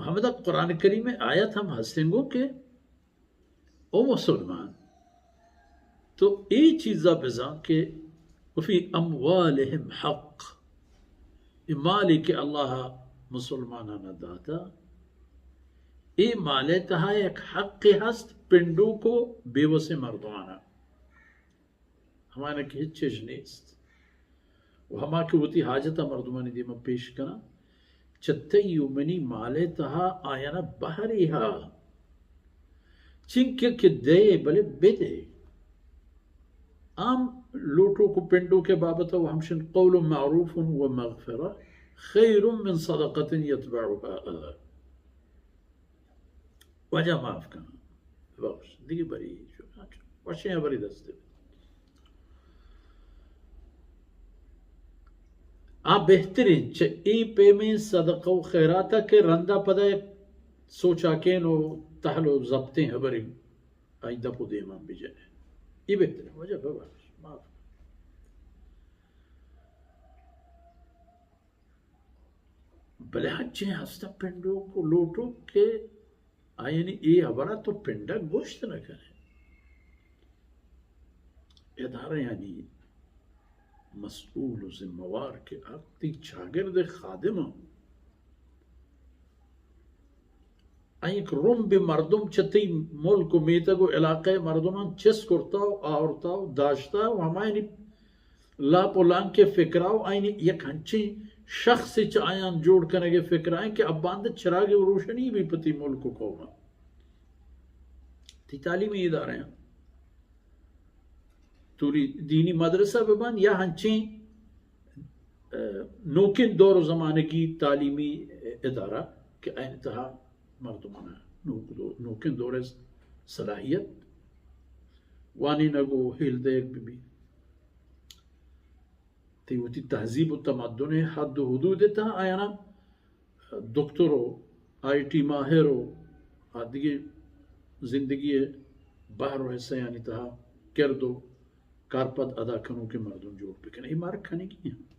ہمدا قرآن کریم آیت ہم ہستیں گو کہ او مسلمان، تو اے چیزا بزان کہ وفی اموالہم حق، اے مالے کہ اللہ مسلمانانا داتا، اے مالے تہا یک حقے ہست پنڈوکو بے وسیں مردمانا۔ ہمانا کہ ہچ چیز نیست و ہما کہ وتی حاجتا مردمانی دیما پیش کناں، چہ تئی و منی مالے تہا آیانا بہرے ہا، چنکہ کہ دئے بلے بدئے۔ عام لوٹوک و پنڈوکے بابتا و ہمشن قول معروف و مغفرہ خیر من صدقة یتبعها اذی۔ واجہ معاف کن، ببخش، دگہ بری، وشیں ہبری دست۔ آ بہتریں چہ اے پیمیں صدقہ و خیراتا کہ رندا پدا یک سوچاکین و تہل و زبتیں ہبرے آئی دپ و دیما بجنے۔ اے بہتریں، واجہ ببخش، معاف کن۔ بلے ہنچیں ہستہ پنڈوک و لوٹوک کہ آیانی اے ہبرا تو پنڈا گوشت نہ کنے۔ ادارہ یعنی مسئول و ذمہ وار کہ آ تئی چاگرد خادم آں۔ آئی یک رمبے مردم چہ تئی ملک و میتگ و علاقہ مردمان چست کرتا و آورتا و داشتا و ہمایانی لاپ و لانکے فکرا و آئینی یک ہنچیں شخصے چہ آیان جوڑ کنگے فکرا ایں کہ اباندہ چراگے و روشنی بی پہ تئی ملک و قوما۔ تئی تعلیمی ادارہ آں، توری دینی مدرسہ ببان یا ہنچیں، اه، نوکیں دور و زمانگی تعلیمی ادارہ کہ آئین تہا مردمانا نوک دو-، نوکیں دور صلاحیت وانینگ و ہیل دیگ ببی۔ تئی وتی تہذیب و تمدن حد و حدود تہا آیانا دکتر و آئی ٹی ماہر و آ دگہ زندگی بہر و حصہ یعنی تہا کرد و کارپد ادا کنوکیں مردم جوڑ بکن۔ اے مارا کنگی ہیں۔